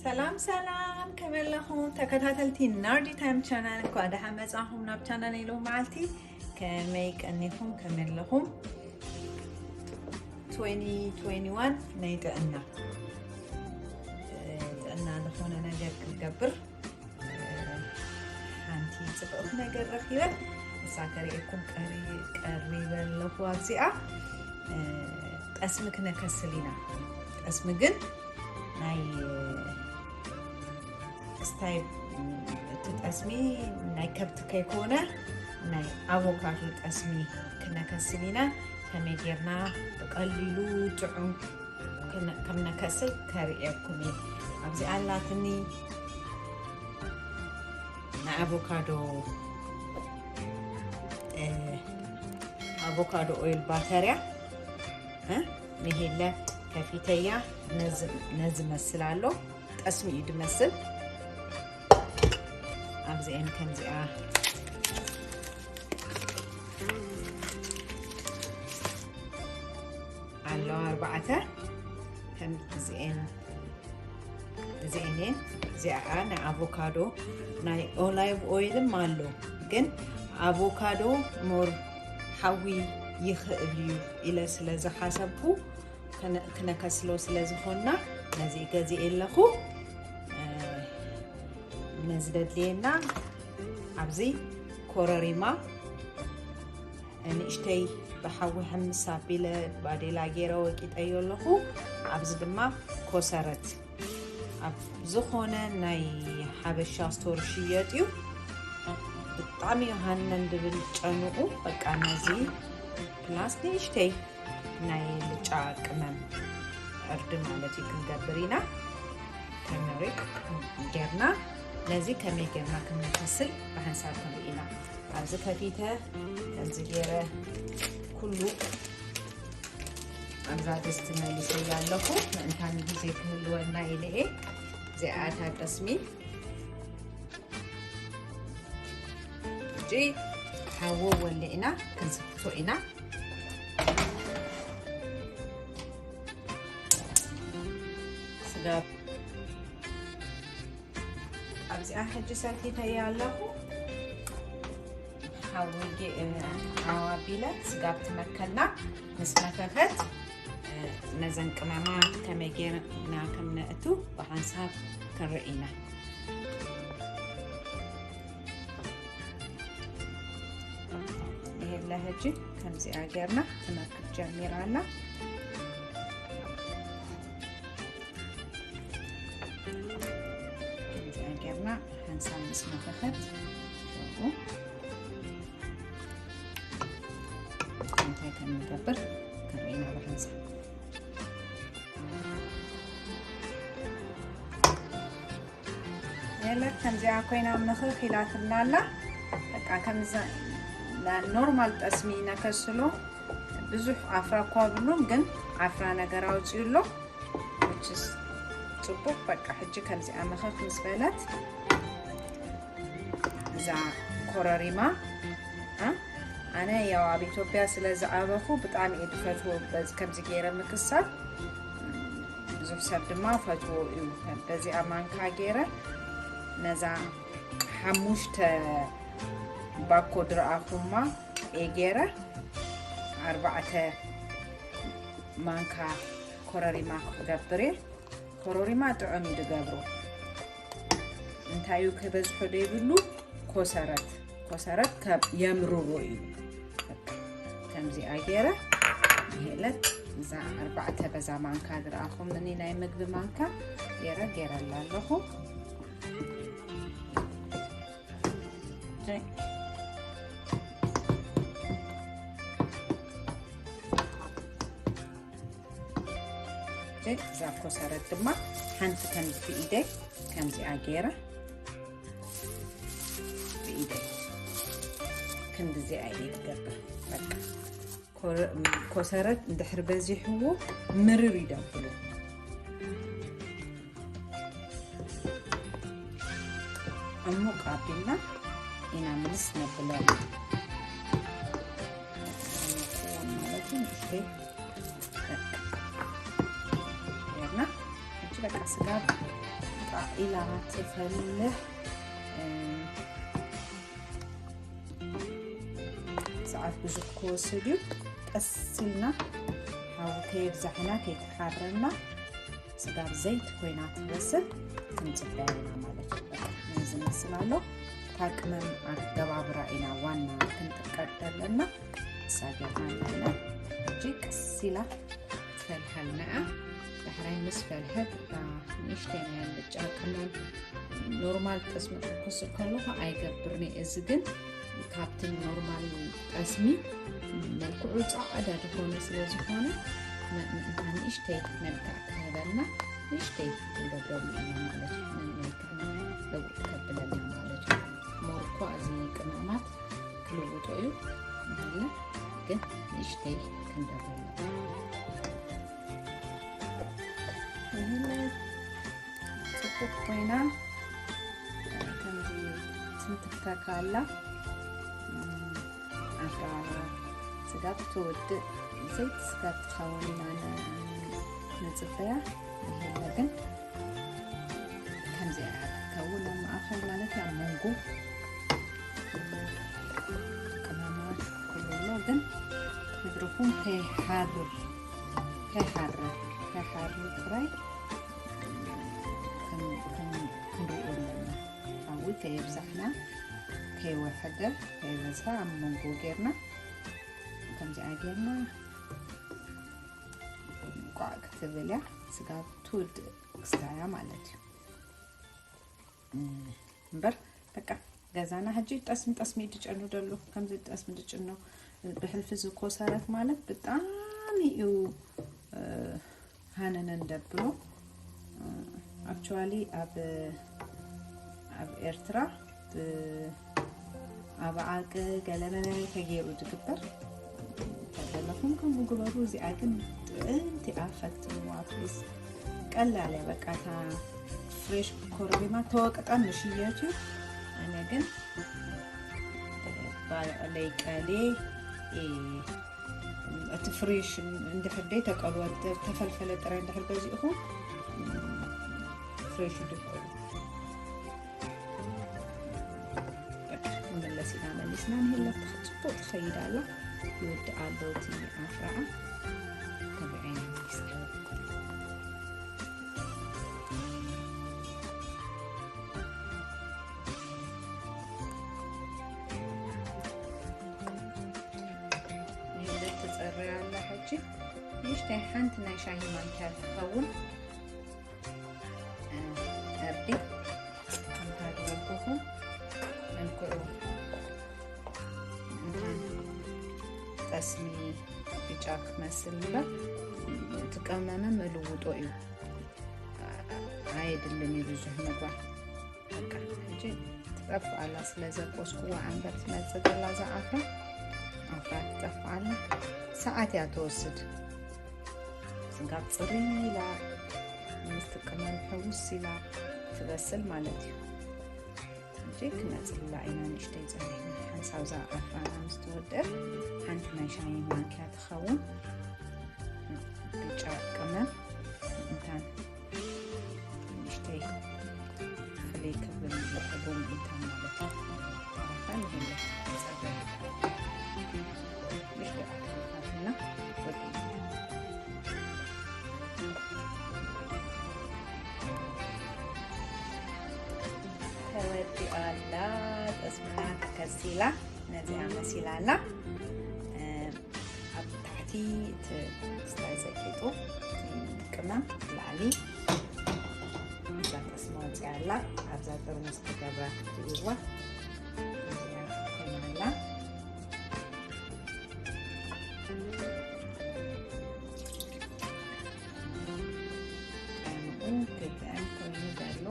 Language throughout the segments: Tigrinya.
ሰላም ሰላም፣ ከመይ ኣለኹም ተከታተልቲ ናርዲ ታይም ቻናል? እንኳዕ ደሓን መጻኹም ናብ ቻናል። ኢሉ መዓልቲ ከመይ ቀኒኹም? ከመይ ኣለኹም? ትዌንቲ ትዌንቲ ዋን ናይ ጥዕና፣ ጥዕና ዝኾነ ነገር ክንገብር ሓንቲ ጽብቕቲ ነገር ረኺበ፣ እሳ ከርእየኩም ቀሪ-፣ ቀሪበ ኣለኹ። ኣብዚኣ ጠስሚ ክነከስል ኢና። ጠስሚ ግን ናይ ስታይ፣ እቲ ጠስሚ ናይ ከብቲ ከይኮነ ናይ ኣቮካዶ ጠስሚ ክነከስል ኢና። ከመይ ጌርና ብቐሊሉ ጥዑም ክነ-፣ ከም ነከስል ከርእየኩም እየ። ኣብዚ ኣላትኒ ናይ ኣቮካዶ፣ እ፣ ኣቮካዶ ኦይል ባተርያ፣ እ፣ ንሄለ ከፊተያ ነዚ፣ ነዚ መስል ኣሎ። ጠስሚ እዩ ድመስል። ኣብዚኤን ከምዚኣ ኣለዋ ኣርባዕተ። ከም እዚኤን፣ እዚኤን እየን። እዚኣ ናይ ኣቮካዶ፣ ናይ ኦላይቭ ኦይልም ኣሎ፣ ግን ኣቮካዶ ሞር ሓዊ ይኽእል እዩ ኢለ ስለ ዝሓሰብኩ፣ ክነ-፣ ክነከስሎ ስለ ዝኾንና ነዚ ገዚኤ ኣለኹ። እ፣ ነዚ ደድልየና ኣብዚ ኮረሪማ ንእሽተይ ብሓዊ ሕምስ ኣቢለ ባዴላ ገይረ ወቂጠዮ ኣለኹ። ኣብዚ ድማ ኮሰረት ኣብ ዝኾነ ናይ ሓበሻ ስቶር ሽየጥ እዩ። ብጣዕሚ እዩ ሃነን ድብል ጨንኡ። በቃ ነዚ ፕላስ ንእሽተይ ናይ ልጫ ቅመም፣ ዕርዲ ማለት እዩ፣ ክንገብር ኢና። ተመሪቅ ጌርና ነዚ ከመይ ጌርና ከም ንፈስል ብሓንሳብ ክንርኢ ኢና። ኣብዚ ከፊተ ከምዚ ገይረ ኩሉ ኣብዛ ድስቲ መሊሰያ ኣለኹ። ምእንታን ግዜ ክህልወና ኢለ እየ። እዚኣ እታ ጠስሚ ሕጂ ሓዊ ወሊዕና ክንስክቶ ኢና። ስጋ ኣብዚኣ ሕጂ ሰቲተያ ኣለኹ። ሓዊ ጌ-፣ ሓዊ ኣቢለ ስጋ ኣብቲ መከና ምስ መፈፈት፣ እ፣ ነዘን ቅመማት ከመይ ጌርና ከም ነእቱ ብሓንሳብ ክንርኢ ኢና። ይሄላ ሕጂ ከምዚኣ ጌርና ትመክት ጀሚራ ኣላ። ከምዚኣ ጌርና ሓንሳብ ምስ መኸኸት ሽዑ እንታይ ከም ንገብር ክንርኢ ኢና ብሓንሳብ። የለት ከምዚኣ ኮይና ምኽኽ ኢላትና ኣላ። በቃ ከምዚ ና-፣ ኖርማል ጠስሚ ነከስሎ ብዙሕ ዓፍራ እኳ ብሉን፣ ግን ዓፍራ ነገር ኣውፅኡ ኣሎ። Which is ጽቡቅ። በቃ ሕጂ ከምዚኣ ምኽኽ ምስ በለት እዛ ኮረሪማ፣ እ፣ ኣነ ያው ኣብ ኢትዮጵያ ስለ ዝዓበኹ ብጣዕሚ እየ ዝፈትዎ በዚ ከምዚ ገይረ ምክሳብ። ብዙሕ ሰብ ድማ ፈትዎ እዩ። በዚኣ ማንካ ገይረ ነዛ ሓሙሽተ ባኮ ድረኣኹማ እየ ገይረ ኣርባዕተ ማንካ ኮረሪማ ክገብር እየ። ኮረሪማ ጥዑም እዩ ዝገብሮ። እንታይ እዩ ክበዝሖ ዘይብሉ? ኮሰረት። ኮሰረት ከም የምርሮ እዩ። በቃ ከምዚኣ ገይረ ይሄለት እዛ ኣርባዕተ በዛ ማንካ ዝረኣኹምኒ ናይ ምግቢ ማንካ ገይረ ገይረላ ኣለኹ። እዛ ኮሰረት ድማ ሓንቲ ከምዚ ብኢደይ ከምዚኣ ገይረ ብኢደይ ክንድዚኣ እየ ትገብር። በቃ ኮረ-፣ ኮሰረት እንድሕር በዚሕዎ ምርር ይደብሉ። ዕሙቕ ኣቢልና ኢና ምልስ ነብሎ። ማለት ንእሽተይ ጌርና፣ ሕጂ በቃ ስጋ ኢላ ትፈልሕ። እ፣ ሰዓት ብዙሕ ክወስድ እዩ። ቀስ ኢልና ሓዊ ከየብዛሕና ከይተሓረና ስጋብ ዘይቲ ኮይና ትበስል ክንፅበያ ኢና ማለት እዩ። በቃ ነዚ ዝመስል ኣሎ። እታ ቅመም ኣገባብራ ኢና ዋና ክንጥቀም ዘለና። እሳ ጌርና ኣለና። ሕጂ ቀስ ኢላ ትፈልሐልና እያ። ዳሕራይ ምስ ፈልሐት እታ ንእሽተይ ናይ ኣልጫ ቅመም ኖርማል ጠስሚ ክትኩስል ከለኹ ኣይገብርኒ። እዚ ግን ካብቲ ኖርማል ጠስሚ መልክዑ ጻዕዳ ዝኾነ ስለ ዝኾነ፣ መ-፣ መ-፣ ንእሽተይ መልክዕ ክህበልና ንእሽተይ ክንገብረሉ ኢና ማለት እዩ። መልክዕና ለውጥ ከብለልና ማለት እዩ። ሞር እኳ እዚ ቅመማት ክልውጦ እዩ፣ ግን ንእሽተይ ክንገብረሉ። ይህለ ጽቡቕ ኮይና ከምዚ ትንትክተካ ኣላ። ኣፍራ ስጋብ ትውድእ፣ ዘይቲ ስጋብ ትኸውን ኢና ን-፣ ንጽበያ። ይህለ ግን ከምዚኣ ክትከውን ኣብ ማእኸል ማለት እዩ፣ ኣብ መንጎ ቅመማት ኩሉ ኣሎ። ግን እግርኹም ከይሓርር፣ ከይሓርር፣ ከይሓርር ጥራይ ክን-፣ ክን-፣ ክንሪኦ ኣለና። ሓዊ ከየብዛሕና፣ ከይወሐደ፣ ከይበዝሐ ኣብ መንጎ ጌርና፣ ከምዚኣ ጌርና እንቋዕ ክትብል እያ። ስጋብ ትውድእ ክስታያ ማለት እዩ። እም፣ እምበር በቃ ገዛና ሕጂ ጠስሚ ጠስሚ ድጨኑ ደሉ፣ ከምዚ ጠስሚ ድጭኖ ብሕልፊ ዝኮሰረት ማለት ብጣዕሚ እዩ፣ እ፣ ሃነነን ደብሎ። ኣክቹዋሊ ኣብ፣ ኣብ ኤርትራ ብ-፣ ኣብ ዓቂ ገለመለ ተገይሩ ዝግበር። ተደለኹም ከምኡ ግበሩ። እዚኣ ግን ጥዕምቲ እያ፣ ፈትንዋ ፕሊስ። ቀላል እያ በቃ። እታ ፍሬሽ ኮረሪማ ተወቅጣ ንሽየት እዩ። ኣነ ግን ባለይ ቀሌ፣ እ፣ እቲ ፍሬሽ እንድሕር ደይ ተቀልወ፣ ተፈልፈለ ጥራይ እንድሕር ገዚእኹም፣ ፍሬሽ ድፍሩ። በቃ ክንምለስ ኢና መሊስና። ንህለታ ጽቡቕ ትኸይድ ኣላ። ይወድእ ኣሎ እቲ ኣፍራኣ። ከምዚ ዓይነት ይስዕብ። ይህለ ትጸርያ ኣላ ሕጂ። ንእሽተይ ሓንቲ ናይ ሻሂ ማንኪያ ትኸውን። እርዲ፣ ከምታ ዝበልኩኹም፣ መልክዑ እንታን ጠስሚ ብጫ ክመስል እምበር፣ እቲ ቀመመ መልውጦ እዩ። ኣየድልን እዩ ብዙሕ ምግባር። በቃ፣ ሕጂ ትጠፍእ ኣላ፣ ስለ ዘቆስኩዋ እምበር ትመጽእ ዘላ እዛ ኣፍራ፣ ኣፍራ ትጠፍእ ኣላ። ሰዓት እያ ትወስድ። ስጋብ ጽርይ ኢላ፣ ምስቲ ቅመም ሕውስ ኢላ ትበስል ማለት እዩ። ሕጂ ክነጽላ ኢና፣ ንእሽተይ ጸኒሕና። ሓንሳብ እዛ ኣፍራና ምስ ተወደአት፣ ሓንቲ ናይ ሻሂ ማንኪያ ትኸውን ብጫ ቅመም፣ እንታን ንእሽተይ ፍልይ ክብል ዝሕቡን እንታን ማለት እዩ። ተረፈ ንህለ ጸበያ ንእሽተይ ኣትክልትታትና ወዲእና። ተወዲኣ ኣላ፣ ጠስምና ተከሲላ፣ ነዚኣ መሲላ ኣላ። ኣብ ታሕቲ እቲ ስታይ ዘቂጡ፣ ቅመም ላዕሊ፣ እዛ ጠስሚ ወፂኣ ኣላ። ኣብዛ ጥርሙዝ ክገብራ ክትእይዋ፣ እዚኣ ኮይና ኣላ። ጣዕሙ ክጥዕም ኮይኑ ዘሎ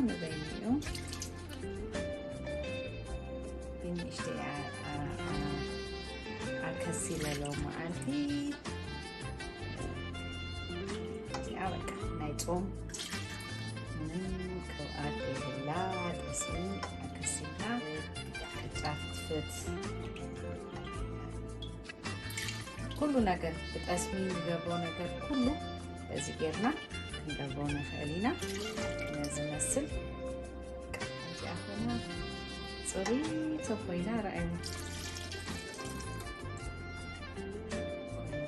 ንበይኑ እዩ። ግን ንእሽተይ ኣ-፣ ኣ-፣ ኣ-፣ ኣከሲለ ሎመዓልቲ። እዚኣ በቃ ናይ ጾም ምንም ቅብኣት ዘይብላ ጠስሚ ኣከሲልና ቅጫ ፍትፍት። ኩሉ ነገር ብጠስሚ ንገብሮ ነገር ኩሉ በዚ ጌርና ክንገብሮ ንኽእል ኢና። ነዚ መስል እዚኣ ኮይና ጽሪቶ ኮይና ረኣዩ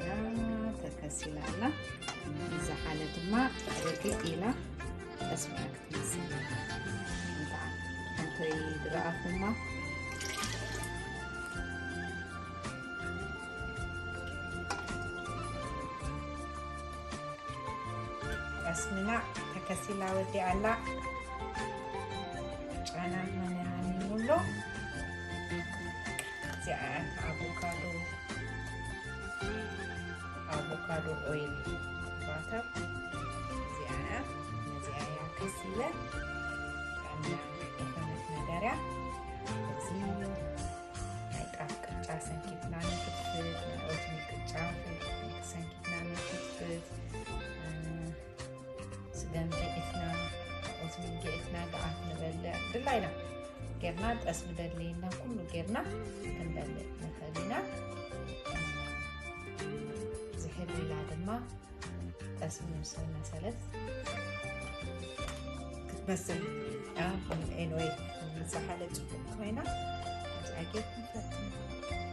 ኮይና ተከሲላ ኣላ። ዝሓለ ድማ ርግእ ኢላ ተስፋ ክትመስል እንተኣ እንተይ ዝረኣኹማ ጠስምና ተከሲላ ወዲኣ ኣላ። ጨና መነ ሃኒሙሎ እዚኣ ኣቮካዶ ኣቮካዶ ኦይል ባተር እዚኣ እያ። ነዚኣ እያ ከሲለ ጥዕና ዝኾነት ነገር እያ። እዚ ናይ ጣፍ ቅጫ ሰንኪትና ንፍትፍት፣ ናይ ኦትሚል ቅጫ ሰንኪትና ንፍትፍት። ስገም ገኢትና፣ ኦትሚል ገኢትና፣ ገዓት ንበልዕ ድላይና ጌርና፣ ጠስሚ ደድልየና ኩሉ ጌርና ክንበልዕ ንኽእል ኢና። ዝሕል ኢላ ድማ ጠስሚ ምስ መሰለት ክትበስል። ኤንወይ ዝሓለ ጽቡቅ ኮይና እዚኣ ጌርኩም ፈትኑ።